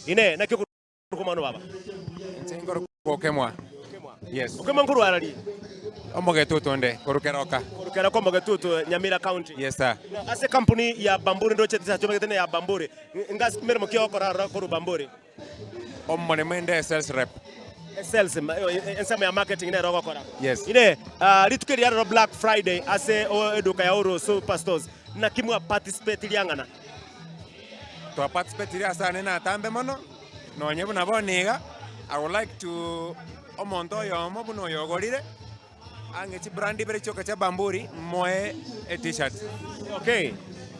Inee, naki okorokwa omwana o baba? Inche nkorokwa Okemwa. Yes. Okemwa nkorwa arari? Omogetutu onde, korwa Keroka. Korwa Keroka Omogetutu, Nyamira County. Yes sir. Na ase ekampuni ya Bamburi ndoche tisachi omanyete ne ya Bamburi. Ngasi meremo ki ogokora aroro korwa Bamburi? Omoremo inde esales rep. Esales, ensemo ya marketing nero ogokora. Yes. Inee, rituko eri riaroro Black Friday ase eduka ya Uhuru Superstores, naki mwa participate riang'ana? Twaparticipatire ase ane natambe mono, nonye buna bono iga, I would like to omonto oyomo buna oyo ogorire, ang'e chibrand ibere chioka chia Bamburi, moe e-tshirt. Okay,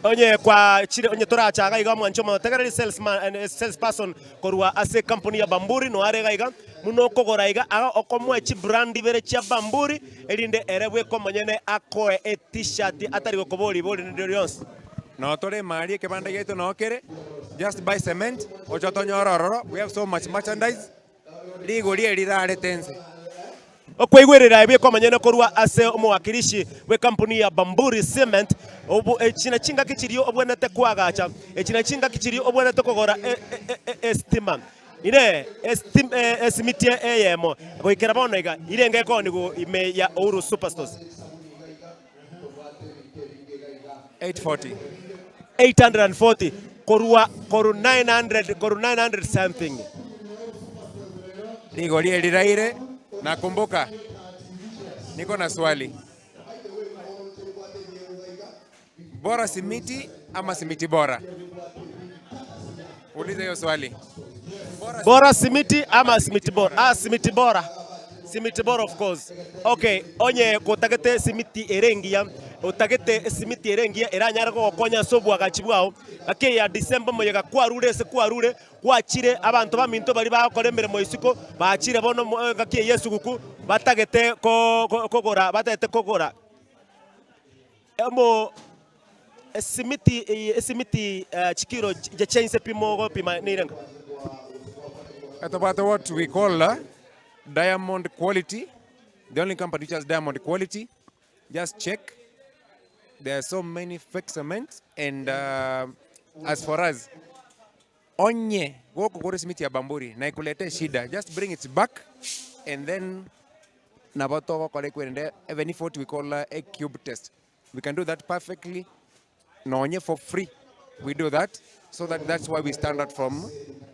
onye kwachire onye toracha iga iga mwanche omotegereri salesman eh, sales person korwa ase ekampuni ya Bamburi noyo are iga iga, buna okogora iga iga okomoa chibrand ibere chia Bamburi erinde ere bweka omonyene akoe e-tshirt atari gokoboria ibori rinde rionsi. Noo tore emari ekebanda giaito noo kere, just buy cement, oche otonyore ororo, we have so much merchandise, rigori eri rirarete inse. Okoigwerera ebi ekomonyene korwa ase omowakilishi bw'ekampuni ya Bamburi Cement, obu echi na chingaki chiria obwenerete koagacha, echi na chingaki chiria obwenerete kogora esitima. Inee! Esimiti eyemo goikera bono iga irenge ekoonigwa ime ya Uhuru Superstores? 840. 840 korwa korwa 900 korwa 900 something. Rigori eri riraire, nakumbuka niko na swali. Bora simiti ama simiti bora? Uliza hiyo swali. Bora, bora simiti ama simiti bora? Ah, simiti bora. Simiti bora of course. Okay, onye kotagete simiti ere engiya, otagete esimiti ere engiya eranyare gogokonya ase obwagachi bwao, gaki eye ya December moyega kwarure ase kwarure, gwachire abanto baminto baria bagokora emeremo isiko, bachire bono gaki eye esuguku, batagete ko kogora batagete kogora. Omo esimiti eye esimiti chikiro chia inse pi mogopima nirenga? Etobwate what we call diamond quality, the only company which has diamond quality, just check there are so many fake cement and as for us onye gokogora esimiti ya Bamburi na ekulete eshida just bring it back and then Nabo togokora ekwerende even if what we call a cube test we can do that perfectly nonye for free we do that so that that's why we stand out from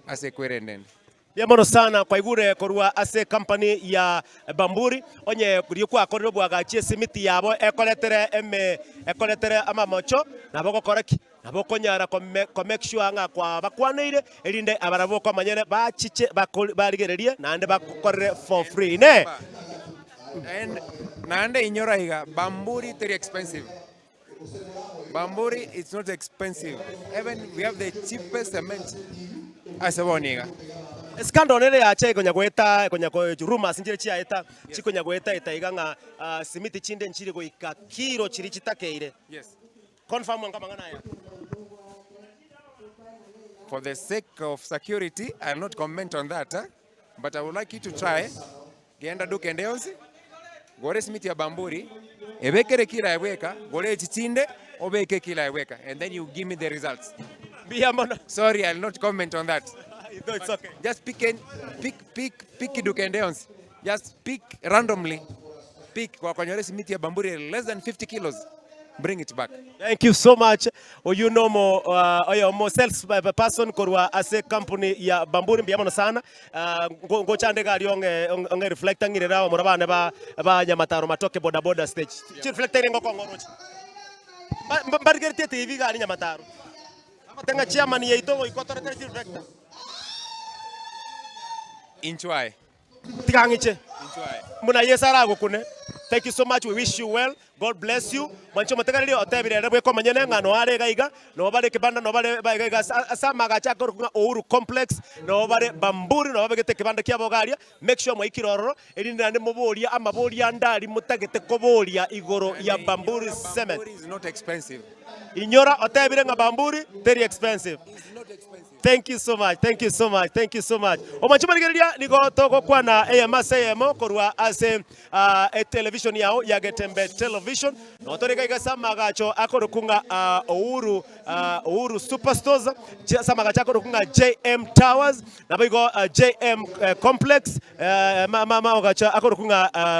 ase ekwerende ende. Mbuya mono sana kwaigure korwa ase company ya Bamburi onye riria kwakorire obwagachi esimiti yabo ekoretere eme ekoretere amamocho nabo ogokora ki? Nabo okonyara kome ko make sure ng'a kwabakwaneire erinde abarabwo okomanyene bachiche bakori barigererie naende bagokorere for free. Inee! And naende inyora iga, Bamburi teri expensive. Bamburi it's not expensive. Even we have the cheapest cement ase bono iga. Escandal nere yacha ekonya goeta ekonya ko rumors nchire chiaeta chikonya goeta eta iga ng'a ah, simiti chinde nchiri goika kiro chiria chitakeire. Yes. Confirm ango amang'ana aya. For the sake of security, I'll not comment on that, eh? but I would like you to try. Genda duka ende yonsi, gore esimiti ya Bamburi, ebekere kilo aye bweka, gore echi chinde, obeke kilo aye bweka, and then you give me the results. Mbuya mono. Sorry, I'll not comment on that. No, it's okay. Just pick, any, pick, pick, pick duka ende yonsi. Just pick randomly. Pick gwakonyora esimiti ya Bamburi less than 50 kilos. Bring it back. Thank you so much. Oyio nomo uh, oyomo sales person korwa ase company ya Bamburi mbuya mono sana. Uh, ngo- ngochande gari ong'e ong'e reflector ng'irere abamura bane ba ba Nyamataro Matoke boda boda stage. Chi reflector ere ngokong'a oroche. Mba- mba- Mbarigeretie TV gari Nyamataro. Agote ng'a chairman yaito goika otoretere chi reflector. Inchwe aye. Tiga ng'iche buna Yeso aragokune. Thank you so much, we wish you well, God bless you. Mwanche omotegereri otebire ere bweka omonyene ng'a noo are iga iga, noo bare ekebanda noo bare iga iga ase ase amagacho akorokwa ng'a Uhuru Complex, noo bare Bamburi, noo babegete ekebanda kiabo iga aria, make sure mwaikire ororo, erinde naende moborie amaborio ande aria motagete koboria igoro ya Bamburi Cement. Bamburi is not expensive. Inyora otebire ng'a Bamburi teri expensive. It's not expensive. Thank you so much, thank you so much, thank you so much. Omwanchi omorigereria nigo togokwana eyemo ase eyemo korwa ase ah, etelevision yao ya Getembe Television. Notore iga iga ase amagacho akorokwa ng'a ah, Uhuru ah, Uhuru Superstores, ase amagacho akorokwa ng'a JM Towers, naboigo ah, JM eh, Complex, eh, ma- ma- amaagacho akorokwa ng'a ah,